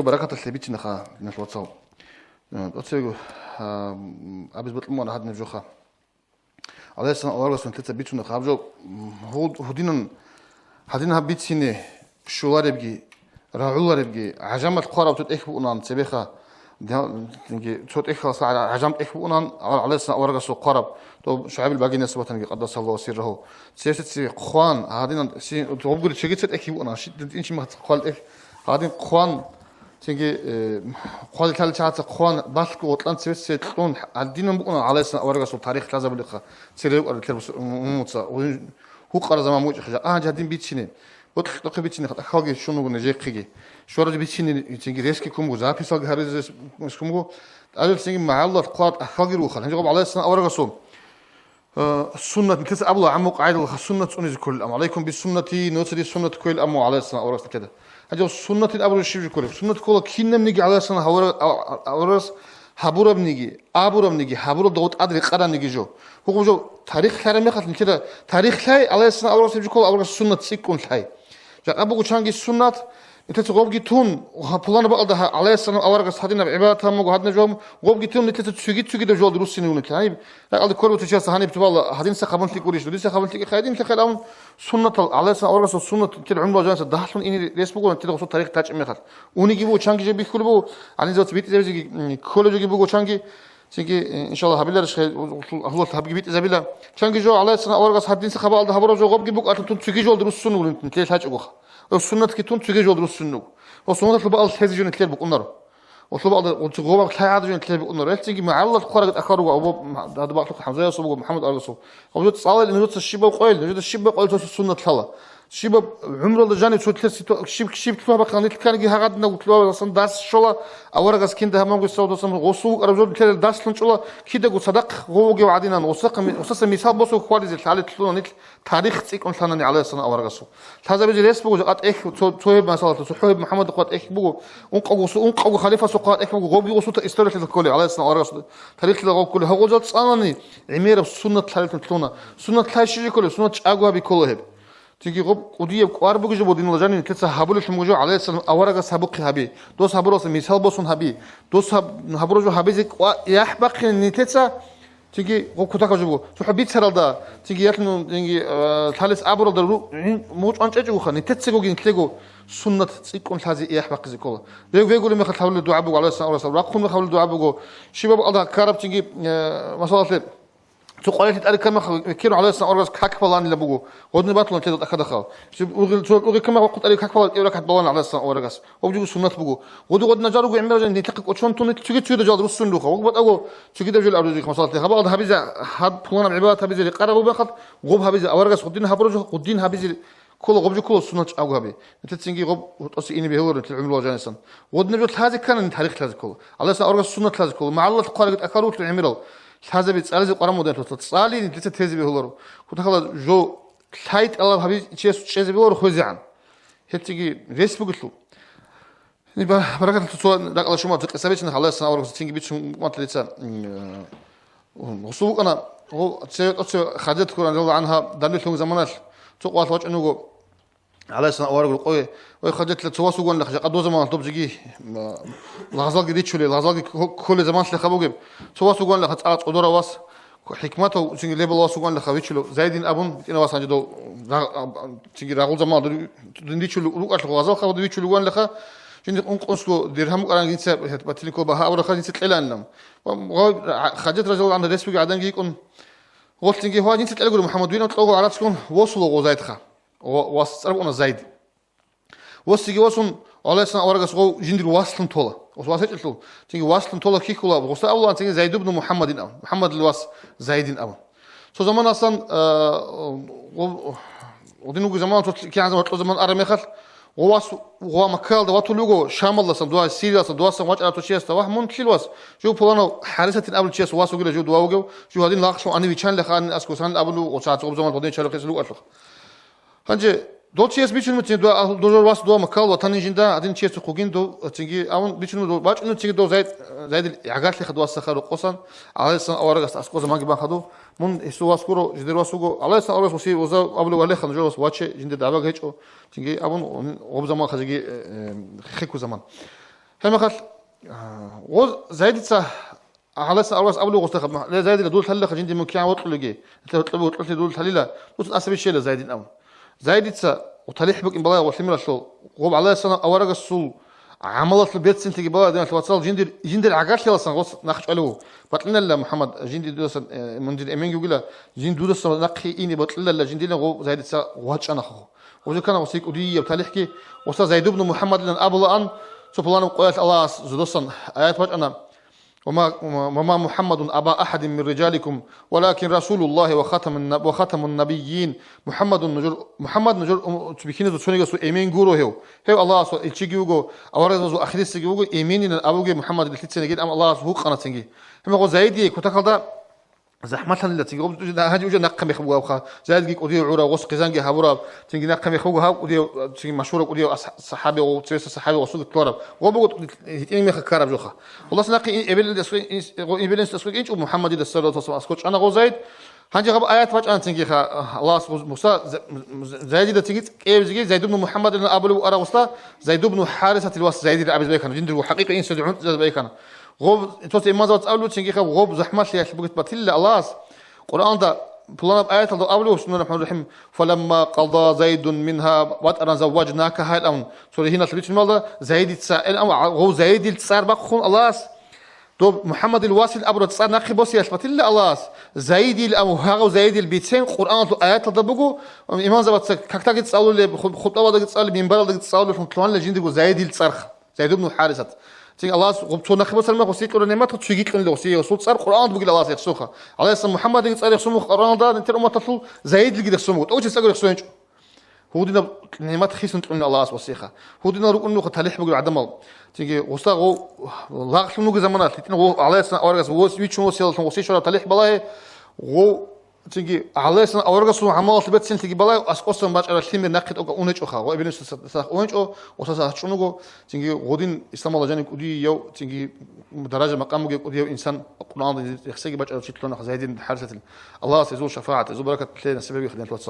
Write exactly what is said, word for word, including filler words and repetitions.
Баракаталъе бицина ха, диналъ вацал. Э, оцего, а, м, абиз бокьун гьадинаб жоха. Алейхиссалам аварагас нилъеца бицуна гьаб жо, м, гьуд-, гьудинан гьадин гьаб бицине щоларебги, рагӀуларебги, гӀажамалъ хъвараб цо тӀехь бугӀунан цебеха, дя-, цо тӀехьалъа гӀа-, гӀажам тӀехь бугӀунан, а-, алейхиссалам аварагасул хъвараб, доб ШугӀайбил багинасул ватанги къаддасаллагьу сиррагьу. Цевсеци хъван, гьадинан си-, гъобгури чегица тӀехь бугӀунан, щи-, дин чи махац хъван тӀехь, гьадин хъван, цинги, э, хъвалилъали чагӀаца хъван, балъго гъотлъан цевесизе кьун гьадинан букӀуна гӀалайгьиссалам аварагасул тарих лъазабулехъа, церевукӀараб лъер бус-, м-, умумуца, гъуин гьукъараб заман букӀинчӀо, жакъа гьанже гьадин бицине, бокьухъе бицине, тӀахьалги щун вуго нижехъеги. Щваразе бицине, цинги ресги ккун буго, записалги гьаризе рес-, рес ккун буго, тӀадаб цинги магӀалла хъван тӀахьалги руха. Гьанже гъаб гӀалайгьиссалам аварагасул Э, суннат, нилъеца абула гӀамму къагӀидалха суннат цӀунизе кколел, амма гӀалайкум бис суннати, нуцаде суннат кколел, амма гӀалайгьиссалам аварагас нилъеда. Гьанже суннатил абураб щиб жо кколеб? Суннат ккола кинабниги гӀалайгьиссалам гьавара-, а-, а-, аварагас гьабурабниги, абурабниги, гьабуралда гъотӀ тӀад рекъараниги жо. Гьугъуб жо тарих лъараб мехалъ нилъеда, тарих лъай гӀалайгьиссалам аварагас гьеб жо ккола, аварагас суннат цӀикӀкӀун лъай. Жакъа буго чанги суннат, нилъеца гъобги тун, гьа, пуланаб бакӀалда гьа-, гӀалайгьиссалам аварагас гьадинаб гӀибадат гьабун буго, гьадинаб жо гьабун, гъобги тун нилъеца цоги-цогидаб жоялде руссине вугилан. Гьаниб ракӀалде кколеб цо чиясда гьаниб тубала, гьадинса хабун лъикӀ гурищ, дудиса хабун лъикӀ хай, гьадин лъикӀ хай абун, суннатал, гӀалайгьиссалам аварагасул суннат нилъер гӀумруялъ жаниса дагьлъун ине рес буго, нилъеда гъосул тарих тачӀеб мехалъ. Униги буго, чанги жо бихьулеб буго, гьанизавац битӀизабизеги, м, кколеб жоги буго, чанги Цинги, э, иншаллагь, гьабиларищ хай, у-, у-, гьалуялъ гьабги битӀизабила. Чанги жо, гӀалайгьиссалам аварагас гьадинса хабаалда гьабураб жо гъобги букӀа, тун цоги жолда руссун вугин, нилъер лъачӀогоха. Ва суннатги тун цоги жолда руссун вуго. Ва суннаталъул бакӀал лъезе жо нилъер букӀунаро. Ва лъул бакӀалда гъоб гъобаб лъай гӀада жо нилъер букӀунаро. Гьелъ цинги магӀаллал хъвараг тӀахьал руго, абу ма-, гьадаб бакълъухъ ХӀамзаясул буго, МухӀаммад аварагасул. Гъоб жо цӀалел нужеца щибаб къойил, нужеда щибаб къойил цо суннат лъала. Щибаб гӀумралда жанив цо лъер ситу-, щиб, щиб лъугьа бахъана нилъ кканиги гьагъадинав лъугьа, дасан дас щола, аварагас кинда гьаб мангуй савдасан гъосул вукӀараб жо нилъер дарслъун чӀола, кидаго цадахъ гъов вугев гӀадинан, гъосахъа ми-, гъосаса мисал босун хъвализе лъалел лъуна нилъ тарих цӀикӀкӀун лъана гӀалайгьиссалам аварагасул. Лъазабизе рес буго, жакъа тӀехь, цо, цо гьеб масалалъа, цо хӀу гьеб МухӀаммадахъа тӀехь буго, ункъавго гъосу-, ункъавго халифасухъа тӀехь буго, гъобги гъосулта история лъалел кколеб, гӀалайгьиссалам аварагасул тарих лъила гъов кколеб. Гьагъул жал цӀанани гӀемераб суннат лъалеллъун лъуна. Суннат лъай щи жо кколеб, суннат чӀаго гьаби ккола гьеб. Цинги гъоб кӀудияб кӀвар бугеб жо, динал жанив, нилъеца гьабулеллъун буго жо, гӀалайгьиссалам аварагас гьабухъе гьаби, дос гьабуралса мисал босун гьаби, дос гьаб-, гьабураб жо гьабизе кӀва-, яхӀ бахъине нилъеца, цинги гъоб кутакаб жо буго. ЦохӀо бицаралда, цинги ялъун, цинги, э, лъалес абуралда ру-, гӀин-, мугъчӀван чӀечӀогоха, нилъецагоги нилъего суннат цӀикӀкӀун лъазе яхӀ бахъизе ккола. Вегулеб мехалъ гьабулеб дугӀа буго, гӀалайгьиссалам аварагас, рахъун мехалъ гьабулеб дугӀа буго, щибаб алда ккараб цинги, э, масалалъе, Цо къварилъи тӀаде ккармаха веккерун гӀалайгьиссалам аварагас как баланила буго, гъодин батулан тезал тӀахьадахъал. Щиб угъил-, цо угъи ккармаха къо тӀаде как балан кӀев ракат балан гӀалайгьиссалам аварагас. Гъоб жуго суннат буго. Гъоди гъодин нажар руго гӀемер жан нилъехъе кӀочон тун нилъ цуги цуги дажал руссун руха. Гъоб батӀаго цуги дажал абдузи масалат. Гьабал гьабизе гьаб пуланаб гӀибадат гьабизе рекъараб бахъат, гъоб гьабизе аварагас гъодин гьабураб жо, гъодин гьабизе ккола, гъоб жо ккола суннат чӀаго гьаби. Нилъецинги гъоб гьоркьосе ине бегьуларо нилъер гӀумрула жанисан. Гъодинаб жо лъазе ккана нилъ тарих лъазе ккола. Аллагьас аварагас суннат лъазе ккола. МагӀаллалъ хъварагит ахьарулъул гӀемерал. Лъазаби цӀализе къваран моденлъуса цӀали нилъеца тезе бегьуларо. Кутакала жо лъай тӀалаб гьаби чияс чӀезе бегьуларо хвезегӀан. Гьеб цинги рес бугелъул. Ни ба-, баракаталъуса цо ракӀалда шумат къиса бицина, Аллагьас аварагас цинги бицун умматлъица, м, Гъусул вукӀана, гъу-, цеве тӀоцеве Хадижат ккуран, радияллагьу гӀангьа, данделъун заманалъ цо къвалъ вачӀун вуго, гӀалайгьиссалам аварагул къое. Ой, Хадижатила цо вас вугониха, жакъа доза заманалъ доб жеги, м, лагъзалги ричулел, лагъзалги кко-, кколел заманалъ леха бугеб. Цо вас вугониха, цӀакъ цӀодора вас, хӀикматав цинги лебал вас вугониха вичулев, Зайдин абун, гьитӀина вас гьанже дов, ра-, а, а, цинги рагъул заманалъ дов, дин ричулев рукӀалъухъ, лагъзал хабар дов вичулев вугониха, жинди ункъусго диргьам вукӀаран жинца, батилико багьа абураха жинца кьеланилан. Ва, ва Хадижат радияллагьу гӀангьа рес бугеб гӀаданги йикӀун, гъолъинги гьуа жинца кьел гури, МухӀаммад, дугӀин кього гӀарацгун восула гъо Зайдха. Ва, вас цӀар букӀуна Зайд. Восиги восун, гӀалайгьиссалам аварагас гъов жиндир васлъун тола. Ос вас гьечӀелъул, цинги васлъун тола хьихьула, гъуса авлан цинги Зайд ибн МухӀаммадин ав. МухӀаммадил вас Зайдин ав. Цо заман асан, э, гъо-, гъодин вуго заман, цо кигӀан заман, гьоркьо заман араб мехалъ, гъо вас, гъо Маккаялда ватулев вуго, Шамалдасан, дугьа Сириялдасан, дугьасан вачӀарав цо чиясда, вагь, мун лъил вас? Жив пуланав ХӀарисатин абулев чияс вас вугила жив дугьа вугев, жив гьадин лагълъун ани вичан леха, ани аскосанин абулев, оцаца гъоб заман гьодин чарухъ гьесул вукӀалъух. Гьанже дол чияс бичун муцин дугьа, дожор вас дугьа Маккал ватанин жинда, гьадин чияс хъугин дов, цинги, авун бичун дов, бачӀун цинги дов Зайд, Зайдил гӀагарлъиха дугьа саха рокъосан, гӀалайгьиссалам аварагас аскӀо заманги бан хадув, мун гьесул вас гуро, жидер вас вуго, гӀалайгьиссалам аварагас васи оза абулев валеха, нужер вас ваче, жинда дагӀба гьечӀо, цинги абун гъоб заман хазиги, э, э, хеху заман. Гьебмехалъ, а, гъоз Зайдица гьаласан аварагас абулеб гъосда, гьаб, ле, Зайдила, дуда лъалилаха жинди мун кигӀан вокьулеги, гьелъул гьоркьоб вокьулъе дуда лъалила, дуца тӀаса бищейила Зайдин абун. Зайдица гъо талихӀ букӀин балагье гъо лъимералъул, гъоб гӀалайгьиссалам аварагасул гӀамалалъул берцинлъиги балагье, диналъул вацал, жиндир, жиндир гӀагарлъияласан гъос нахъ чӀвалев ву. БатӀинайилла, МухӀаммад, жинди дудасан, э, мун дир эменги вугила, жин дудасан нахъе ине батӀилалла жиндилан гъо Зайдица вачӀана хъо. Гъозекана гъосие кӀудияб талихӀги, гъоса Зайд ибн МухӀаммадилан абулаан, цо пуланаб къоялъ Аллагьас зодасан аят бачӀана: «Ва ма, ва ма МухӀаммадун аба ахадин мин риджаликум, валакин расулуллагьи ва хатамун на-, ва хатамун набиййин». МухӀаммадун нужер, МухӀаммад нужер ум-, бихьиназул цонигасул эмен гуро гьев. Гьев Аллагьасул илчиги вуго, аварагзабазул ахирисеги вуго, эменилан абуге МухӀаммадил лъицанигил, амма Аллагьас вукъана цинги. Гьебмехалъ Зайдие кутакалда захӀмалъанила цинги, гъоб жо-, гьанже уже нахъа мех бугавха, Зайдги кӀудияв гӀурав, гъос хъизанги гьабураб, цинги нахъа мех буго гьав кӀудияв, цинги машгьурав кӀудияв ас-, сахӀаби, гъо-, цевеса сахӀаби гъосулги кколараб. Гъо буго гьитӀинаб мехалъ ккараб жоха. Аллагьас нахъе и-, эбелалдасго ин-, гъо-, эбелалдасго инчӀо МухӀаммадидаса, саллаллагьу гӀалайгьи ва саллам, аскӀор чӀана гъо Зайд. Гьанже гьаб аят бачӀана цинги ха, Аллагьас гъоз-, Муса, З-, З-, Зайдида цинги кӀиабизеги, Зайд ибн МухӀаммадилан абулев вукӀарав гъосда, Зайд ибн ХӀарисатил вас Зайдил абизе байхъана, жиндирго хӀакъикъи инсаде гӀунтӀизазе байхъана. Гъоб, цоцебе имамзабаца абулеб цинги хаб, гъоб захӀмалъиялъ бугеб батилла Аллагьас. Къуръанда пуланаб аяталда абулеб, бисмиллагьир рахӀманир рахӀим: «Фаламма къада Зайдун мингьа ватӀаран завважнакагьа», – ил абун, цо ригьиналъ бицунеб мехалда, Зайдица ил абун, гъов Зайдил цӀар бахъун Аллагьас, доб МухӀаммадил васил абураб цӀар нахъе босиялъ батилла Аллагьас, Зайдил абун, гьагъав Зайдил бицен Къуръаналъул аяталда буго, имамзабаца какдаги цӀалулеб, хутӀбаялдаги цӀалулеб, минбаралдаги цӀалулеб, лъугьанила жиндирго Зайдил цӀарха. Зайд ибн ХӀарисат. Цин Аллагьас гъуб цо нахъе босараб мехалъ, гъосие кьураб нигӀмат цоги кьунила гъосие, гъосул цӀар Къуръаналда бугила Аллагьас рехсолха. Аллагьас МухӀаммадиги цӀар рехсон мух Къуръаналда, нилъер умматалъул Зайдилги рехсон муго. ТӀочи цӀакъ рехсончӀо. Гьудинаб нигӀмат хисун кьунила Аллагьас гъосиеха. Гьудинал рукӀун нуха талихӀ бугел гӀадамал. Цинги гъоса гъо-, лагълъун вугеб заманалъ, гьитӀин гъо-, Аллагьас аварагас вос-, вичун восиялалъун гъосие щвараб талихӀ балагье, гъо-, Цинги гӀалайгьиссалам аварагасул гӀамалалъе берцинлъиги балай, аскӀосан бачӀарал лъимер нахъе тӀокӀа унечӀоха, ва эбел-инсуца сах унечӀо, ва сах чӀунуго, цинги гъодин исламалда жанив кӀудияв, цинги даража-макъам бугев кӀудияв инсан, Къуръаналда рехсеги бачӀарав чи лъугьана Зайдин ХӀарисатил. Аллагьас гьезул шафагӀат, гьезул баракат лъе насиб гьабихъе, диналъул вацал.